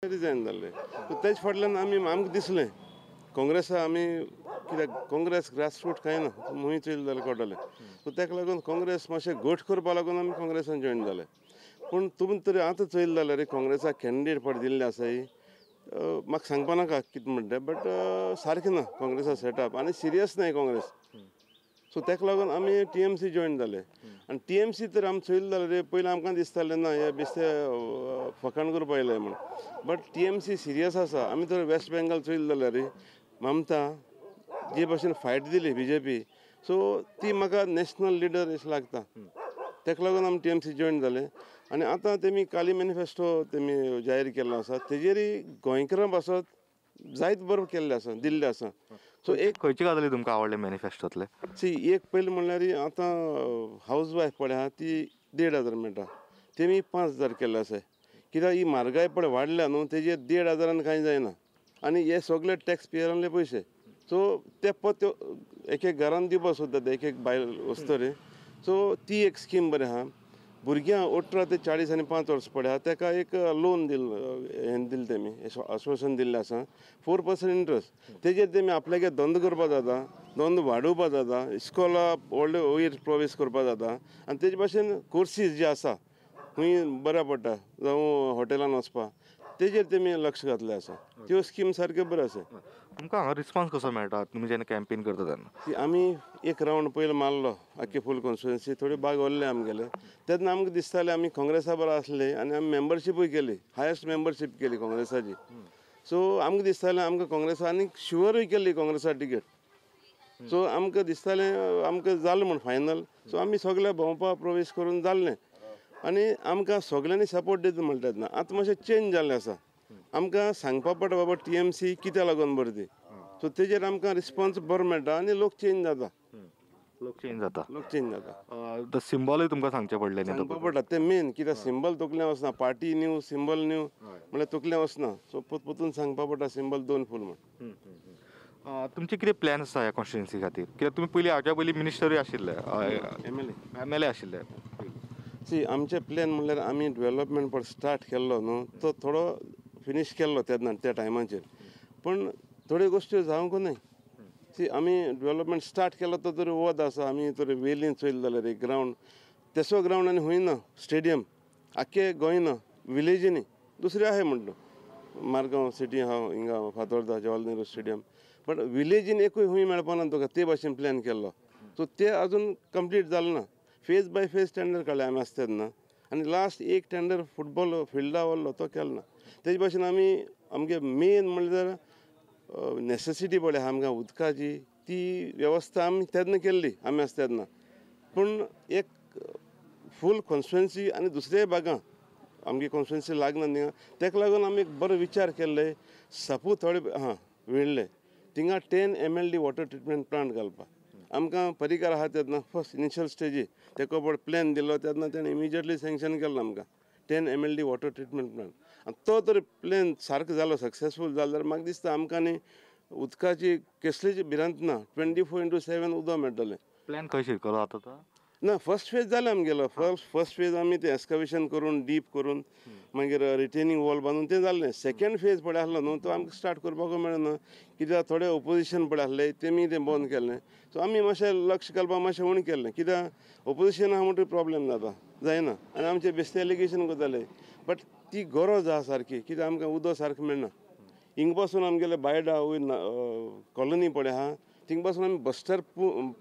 Resign जाल्ले. So तेज फाटल्यान आमी आमकां दिसलें काँग्रेसा आमी कित्याक काँग्रेस ग्रासरूट कांय ना मुंय चोयलें जाल्यार कळटलें. सो ताका लागून काँग्रेस मातशें घट करपा लागून आमी काँग्रेसान जॉयन जाले. पूण तुमी तरी आतां चोयलें जाल्यार काँग्रेसाक कॅन्डिडेट पळय दिल्ले आसाय म्हाका सांगपा नाका कितें म्हणटा बट सारकें ना काँग्रेसा सेटअप आनी सिरियस नाय काँग्रेस. सो ताका लागून आमी टीएमसी जॉयन जाले आनी टीएमसी तर आमी चोयलें जाल्यार पयलीं आमकां दिसतालें ना हे बेश्टे फकाण करपा येयले म्हूण बट टीएमसी सिरियस आसा. आमी तर वेस्ट बेंगाल चोयलें जाल्यार ममता जे भाशेन फायट दिली बीजेपी सो ती म्हाका नॅशनल लिडर अशें लागता. ताका लागून आमी टीएमसी जॉयन जाले आनी आतां तेमी काली मॅनिफेस्टो तेमी जाहीर केल्लो आसा तेजेरय गोंयकारां पासत जायत बरें केल्लें आसा दिल्लें आसा. सो एक खंयची गजाली तुमकां आवडले मॅनिफेस्टोंतले? सी एक पयलीं म्हणल्यार आतां हावज वायफ पळय आहा ती 1,500 मेळटा तेमी 5,000 केल्ले आसा. कित्याक ही म्हारगाय पळय वाडल्या न्हू तेजेर 1,500 कांय जायना आनी हे सगळे टॅक्स पेयरांले पयशे. सो ते पत्त एक एक घरान दिवपा सोदता एक एक बायल वस्तरी. सो ती एक स्कीम बरी आहा. भुरग्यांक 18 ते 40 आनी 5 वर्सां पळय आहा ताका एक लोन दिल हें दिलें तेमी आश्वासन दिल्लें आसा 4% इंट्रस्ट. तेजेर तेमी आपल्यागे धंदो करपा जाता, धंदो वाडोवपा जाता, इस्कोला व्हडले वयर प्रवेश करपा जाता आनी तेजे भाशेन कोर्सीस जे आसा खूंय बऱ्या पडटा जावं हॉटेलान वचपा तेजेर तेमी लक्ष घातलें आसा. त्यो स्कीम सारक्यो बऱ्यो आसा. तुमकां हांगा रिस्पॉन्स कसो मेळटा तुमी जेन्ना कॅम्पेन करता तेन्ना? आमी एक रावंड पयलो मारलो आख्खी फूल कॉन्स्टिट्युएन्सी थोडी बाग उरले आमगेले तेन्ना आमकां दिसतालें आमी काँग्रेसा बरो आसले आनी आमी मेंबरशिपूय केली हायस्ट मेंबरशीप केली काँग्रेसाची. सो आमकां दिसतालें आमकां काँग्रेसा आनी शुअरूय केल्ली काँग्रेसा टिकेट. सो आमकां दिसतालें आमकां जालें म्हूण फायनल. सो आमी सगळे भोंवपा प्रवेश करून जाल्लें आनी आमकां सगळ्यांनी सपोर्ट दिता म्हणटा तेन्ना आतां मातशें चेंज जाल्लें आसा. आमकां सांगपा पडटा बाबा टीएमसी कित्याक लागून बरी ती. सो तेजेर आमकां रिस्पॉन्स बरो मेळटा आनी लोक चेंज जाता. लोक चेंज जाता. लोक चेंज जाता. सिंबलूय तुमकां सांगचें पडलें? सांगपा पडटा तें मेन कित्याक सिंबल तकलें वचना पार्टी न्यू सिंबल न्यू म्हणल्यार तकलें वचना. सो पोतपोतून सांगपा पडटा सिंबल 2 फूल म्हूण. तुमचे कितें प्लॅन आसा ह्या कॉन्स्टिट्युएन्सी खातीर? कित्याक तुमी पयलीं हाच्या पयलीं मिनिस्टरूय आशिल्ले, एमएलए आशिल्ले. सी आमचे प्लॅन म्हणल्यार आमी डेवलपमेंट पळय स्टार्ट केल्लो न्हू तो थोडो फिनीश केल्लो तेन्ना त्या टायमाचेर पूण थोड्यो गोश्टी जावंक न्हय. सी आमी डेवलपमेंट स्टार्ट केलो तो तरी वत आसा. आमी तरी वेलीन चोयलें जाल्यार एक ग्रावंड तेसो ग्रावंड आनी खूंय ना स्टेडियम आख्खे गोंय ना विलेजींनी दुसरे आहाय म्हणटा मारगांव सिटी आहा हिंगा फातोर्दा जवाहरलाल नेहरू स्टेडियम बट विलेजीन एकूय खूंय मेळपा ना तुका ते भाशेन प्लॅन केल्लो. सो ते अजून कंप्लीट जालें ना. फेज बाय फेज टेंडर काडले आमी आसता तेन्ना आनी लास्ट एक टेंडर फुटबॉल फिल्डा व्हरलो तो केलो ना. तेजे भाशेन आमी आमगे मेन म्हणल्यार नॅसेसिटी पळय आहा आमकां उदकाची ती वेवस्था आमी तेन्ना केल्ली आमी आसता तेन्ना. पूण एक फूल कॉन्स्टिट्युएन्सी आनी दुसऱ्याय भागां आमगे कॉन्स्टिट्युएन्सी लागना थिंगा ताका लागून आमी एक बरो विचार केल्ले सपू थोडे हां विणले थिंगा 10 MLD water treatment plant घालपाक आमकां परिकार आहा तेन्ना फर्स्ट इनिशियल स्टेजी तेका पळय प्लॅन दिलो तेन्ना तेणें इमिजिएटली सँक्शन केलो आमकां 10 MLD water treatment plant. आनी तो तर प्लॅन सारको जालो सक्सेसफूल जालो जाल्यार म्हाका दिसता आमकां न्ही उदकाची कसलीच भिरांत ना. 24x7 उदक मेळटलें. प्लॅन खंय शिरकलो आतां तो? ना फर्स्ट फेज जालें आमगेलो. फर्स्ट फेज आमी तें एस्कवेशन करून डीप करून मागीर रिटेनिंग वॉल बांदून तें जालें. सेकेंड फेज पळय आसलो न्हू तो आमकां स्टार्ट करपाकूय मेळना कित्याक थोडे ओपोजिशन पळय आसले तेमी तें बंद केलें. सो आमी मातशें लक्ष घालपाक मातशें उणें केलें कित्याक ओपोजिशन आहा म्हणटकीर प्रोब्लेम जाता जायना आनी आमचें बेश्टें एलिगेशन करताले बट ती गरज आहा सारकी कित्याक आमकां उदक सारकें मेळना. हिंगा पासून आमगेले बायडा वयर कॉलनी पळय आहा थिंग पासून आमी बस्टर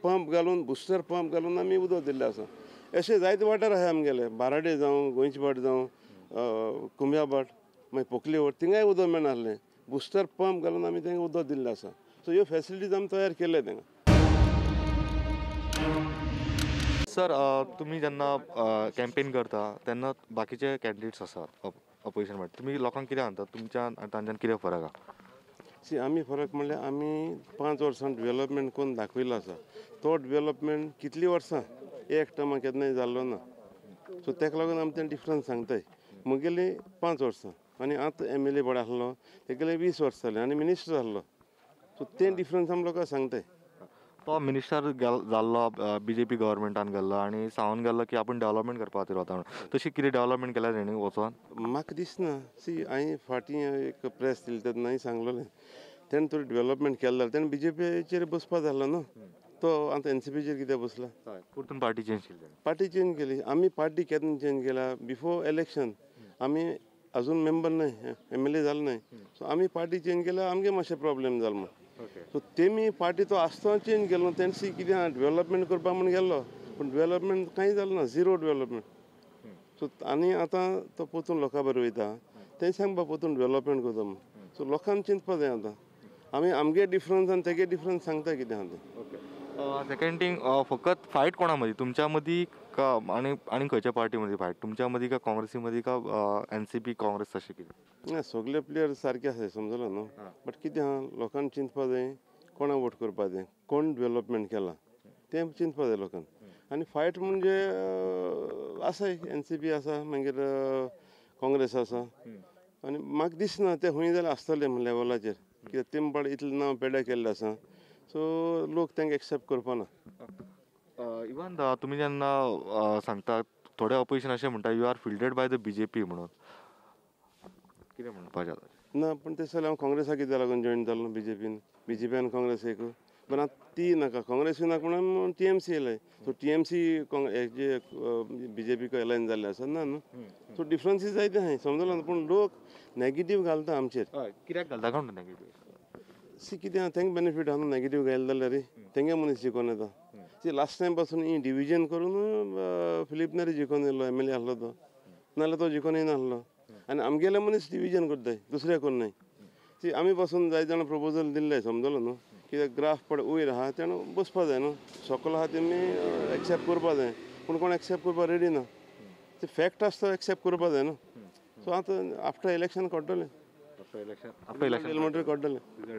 पंप घालून बुस्टर पंप घालून आमी उदक दिल्लें आसा. अशें जायते वाठार आसा आमगेले बाराडे जावं गोंयचीभाट जावं कुंब्याभाट मागीर पोकलीवट थिंगाय उदक मेळनासलें. बुस्टर पंप घालून आमी तांकां उदक दिल्लें आसा. सो ह्यो फेसिलिटीज आमी तयार केल्ले तांकां. सर तुमी जेन्ना कॅम्पेन करता तेन्ना बाकीचे कॅन्डिडेट्स आसात अपोजिशन पार्टी तुमी लोकांक कितें सांगता तुमच्यान आनी तांच्यान कितें फरक आहा? सी आमी फरक म्हणल्यार आमी 5 वर्सां डेवलपमेंट करून दाखयलो आसा. तो डेवलपमेंट कितलीं वर्सां एक टर्मा केन्नाय जाल्लो ना. सो ताका लागून आमी तें डिफरन्स सांगताय. म्हगेली 5 वर्सां आनी आतां एमएलए पळय आसलो तेगेले 20 वर्सां जालें आनी मिनिस्टर आसलो. सो तें डिफरन्स आमी लोकांक सांगताय. तो मिनिस्टर जाल्लो बीजेपी गव्हर्मेंटान गेल्लो आनी सांगून गेल्लो की आपूण डेव्हलपमेंट करपा खातीर वता म्हणून, तशी कितें डेव्हलपमेंट केल्या तेणी वचोन? म्हाका दिसना. सी हांवें फाटीं एक प्रेस दिली तेन्ना सांगलेलें तेणें थोडी डेव्हलपमेंट केलें जाल्यार तेणें बीजेपीचेर बसपा जालो न्हू, तो आतां एनसीपीचेर कित्याक बसला? परतून पार्टी चेंज केली. पार्टी चेंज केली. आमी पार्टी केन्ना चेंज केला? Before election. आमी अजून मेंबर न्हय, MLA जालो न्हय, सो आमी पार्टी चेंज केल्या, आमगे मातशें प्रॉब्लेम जालो म्हूण. सो तेमी पार्टी तो आसतना चेंज केलो, तेणें सी कितें डेव्हलपमेंट करपा म्हूण गेल्लो, पूण डेव्हलपमेंट कांय जालें ना, झिरो डेव्हलपमेंट. सो आनी आतां तो परतून लोकां बरोबर वयता, तें सांगपा परतून डेव्हलपमेंट करता म्हूण. सो लोकांक चिंतपा जाय आतां आमी आमगे डिफरन्स आनी तेगे डिफरन्स सांगता कितें आहा तें. सेकंड थिंग, फकत फायट कोणा मदीं, तुमच्या मदीं का आनी आनी खंयच्या पार्टी मदीं फायट, तुमच्या मदीं का काँग्रेसी मदीं का एनसीपी काँग्रेस अशें कितें? ना, सगळे प्लेयर सारके आसाय समजलो न्हू, बट कितें आहा लोकांक चिंतपा जाय कोणा वोट करपा जाय, कोण डेव्हलपमेंट केलां तें चिंतपा जाय लोकांक. आनी फायट म्हणजे आसाय, एनसीपी आसा, मागीर काँग्रेस आसा, आनी म्हाका दिसना तें खंय जाल्यार आसतलें म्हण लेवलाचेर, कित्याक तेमपाड इतलें नांव पेड्यार केल्लें आसा, सो लोक तांकां एक्सेप्ट करपा ना. इवन तुमी जेन्ना सांगता थोडे ऑपोजिशन अशें म्हणटा you are fielded by the BJP म्हणून, कितें म्हणपाचें आतां? ना, पूण तशें जाल्यार हांव काँग्रेसाक कित्याक लागून जॉयन जालो? बीजेपीन, बीजेपी आनी काँग्रेस एक, पण आतां ती नाका, काँग्रेसूय नाका म्हणून टीएमसी येयले, सो टीएमसी जे बीजेपीक अलायन जाल्ले आसा ना न्हू, सो डिफरन्सीस जायते आहाय समजलो न्हू, पूण लोक नेगेटीव घालता आमचेर. कित्याक घालता कोण नेगेटीव? सी कितें आहा तेंका बेनिफीट आहा न्हू नेगेटीव घायले जाल्यार तेंगे मनीस जिखोन येता. सी लास्ट टायम पासून ही डिविजन करून फिलीप नेरी जिखोन येयलो, MLA आसलो तो, नाजाल्यार तो जिखोन येयनासलो. आनी आमगेले मनीस डिविजन करताय, दुसरे कोण न्हय. सी आमी पासून जायते जाणां प्रपोजल दिल्ले समजलो न्हू, कित्याक ग्राफ पड वयर आहा तेणें बसपा जाय न्हू, सकयल आहा तेमी एक्सेप्ट करपा जाय, पूण कोण एक्सेप्ट करपा रेडी ना. ते फॅक्ट आसा तो एक्सेप्ट करपा जाय न्हू. सो आतां आफ्टर इलेक्शन कळटलें, आफ्टर इलेक्शन म्हणटकीर कळटलें,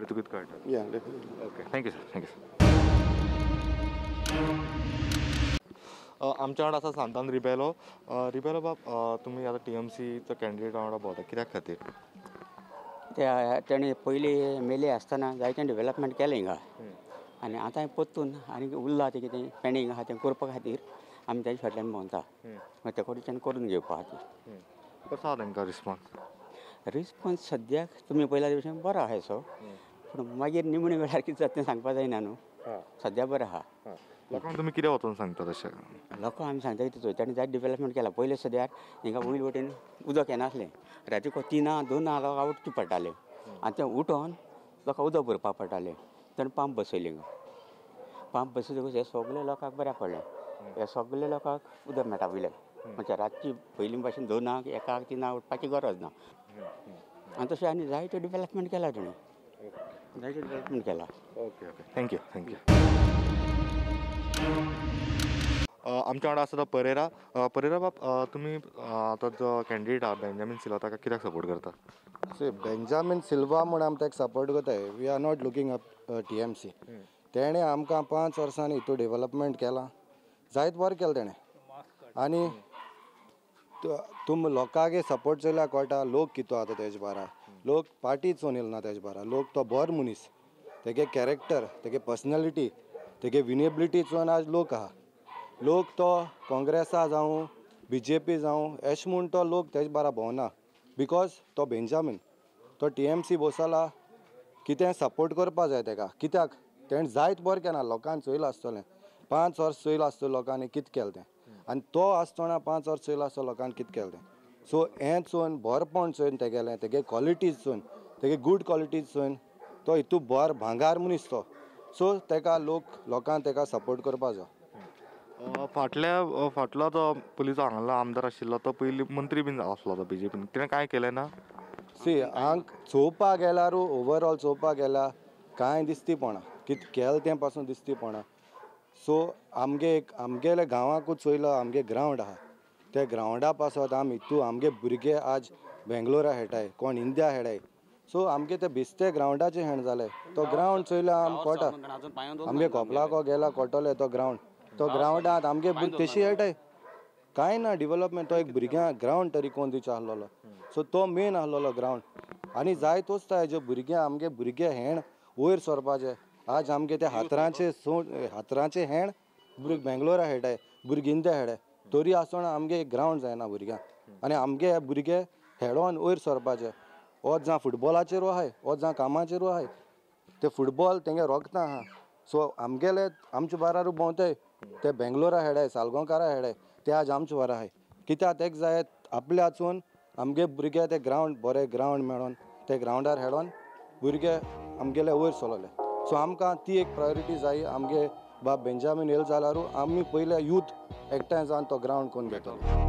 तुका कळटलें. या definitely. Okay, thank you sir, thank you sir. आमच्या वांगडा आसा सांतान रिबेलो. रिबेलो बाब, तुमी आतां टीएमसीचो कॅन्डिडेट वांगडा भोंवता, कित्याक खातीर? तेणें पयलीं MLA आसतना जायतें डेव्हलपमेंट केलें हिंगा, आनी आतां परतून आनी उरलां तें कितें पेंडींग आहा तें करपा खातीर आमी तेजे फाटल्यान भोंवता, मागीर ते कडच्यान करून घेवपा खातीर. कसो आहा तांकां रिस्पॉन्स? रिस्पॉन्स सद्याक तुमी पयल्या भशेन बरो आहा सो, पूण मागीर निमणे वेळार कितें जाता तें सांगपा जायना न्हू. सद्या बरो आहा. लोकांक तुमी कितें वचोन सांगता तशें? लोकांक आमी सांगता की चोय ताणें जायते डेव्हलपमेंट केलां. पयलें सद्याक हिंगा वयर वटेन उदक येनासलें, रातीको 3 2 लोकांक उठचें पडटालें, आनी तें उठोन लोकांक उदक भरपाक पडटालें. ताणें पंप बसयलें हिंगा, पंप बसयतकूच हे सगळे लोकांक बऱ्याक पडलें, हे सगळे लोकांक उदक मेळटा वयल्यान, म्हणजे रातची पयलीं भाशेन 2 1 3 उठपाची गरज ना. आनी तशें आनी जायतें डेव्हलपमेंट केलां ताणें, जायतें डेव्हलपमेंट केलां. Okay okay, thank you thank you. आमच्या वांगडा आसा तो परेरा. परेरा बाब, तुमी आतां जो कॅन्डिडेट आहा बेंजामीन सिल्वा, ताका कित्याक सपोर्ट करता? सी बेंजामीन सिल्वा म्हूण आमी ताका सपोर्ट करताय. We are not looking up TMC. तेणें आमकां 5 वर्सांनी हितू डेव्हलपमेंट केलां, जायत बरें केलें तेणें. आनी तुम लोकांगे सपोर्ट चोयल्यार कळटा लोक कितू आतां तेजे बारा, लोक पार्टी चोवन येयलो ना तेजे बारा, लोक तो बरो मनीस, तेगे कॅरेक्टर, तेगे पर्सनॅलिटी, तेगे विनेबिलिटी चोवन आज लोक आहा. लोक तो काँग्रेसा जावं बीजेपी जावं एश म्हूण तो लोक तेजे बारा भोंवना, because तो बेंजामीन तो टीएमसी बसला, कितें सपोर्ट करपा जाय तेका, कित्याक तेणें जायत बरें केलां, लोकांनी चोयलां आसतलें, 5 वर्स चोयलां आसतलें लोकांनी कितें केलें तें, आनी तो आसतना 5 वर्स चोयलां आसतलें लोकांनी कितें केलें तें. सो हें चोवन बरेपण चोवन तेगेलें, तेगे क्वॉलिटीज चोवन, तेगे गूड क्वॉलिटीज चोवन तो हितू बर भांगार मनीस तो. सो तेका लोक लोकांक तेका सपोर्ट करपा जाय. फाटल्या फाटलो तो पयलींचो हांगालो आमदार आशिल्लो तो पयलीं मंत्री बीन आसलो तो बीजेपीन, तिणें कांय केलें ना? सी हांग चोवपाक गेल्यार ओवरऑल चोवपाक गेल्यार कांय दिसती पडना, कितें केलें तें पासून दिसती पडना. सो आमगे एक आमगेले गांवाकूच चोयलो, आमगे ग्रावंड आहा, त्या ग्रावंडा पासत आमी हितू आमगे भुरगे आज बेंगलोरा खेळटाय, कोण इंडिया खेळटाय. सो आमगे ते बेस्ते ग्रावंडाचे हेण जाले, तो ग्रावंड चोयलो आम कोटा आमगे कोपलाको गेला कोटोले तो ग्रावंड, तो ग्रावंडांत आमगे भुरगे तेशी खेळटाय, कांय ना डिवलपमेंट. तो एक भुरग्यांक ग्रावंड तरी कोण दिवचो आसलेलो, सो तो मेन आसलेलो ग्रावंड. आनी जाय तोच तो हेजे भुरगे आमगे भुरगे हेण वयर सरपाचे, आज आमगे ते हातरांचे हातरांचे हेण भुरगे बेंगलोरा खेळटाय, भुरगीं इंडिया खेळटाय, तरी आसतना आमगे एक ग्रावंड जायना भुरग्यांक. आनी आमगे भुरगे खेळोन वयर सरपाचे, वो जावं फुटबॉलाचेरू आहाय, वो जावं कामाचेरू आहाय, ते फुटबॉल तेंगे रोगता आहा. सो आमगेले आमचे बारारू भोंवताय, ते बेंगलोरा खेळाय, सालगांवकारा खेळाय, ते आज आमचे बारा आहाय. कित्याक तेक जाय आपल्या हातसून आमगे भुरगे ते ग्रावंड बरें ग्रावंड मेळोन ते ग्रावंडार खेळोन भुरगे आमगेले वयर सरले. सो आमकां ती एक प्रायोरिटी जाय. आमगे बाब बेंजामीन येयलो जाल्यारू आमी पयले यूथ एकठांय जावन तो ग्रावंड करून घेतलो.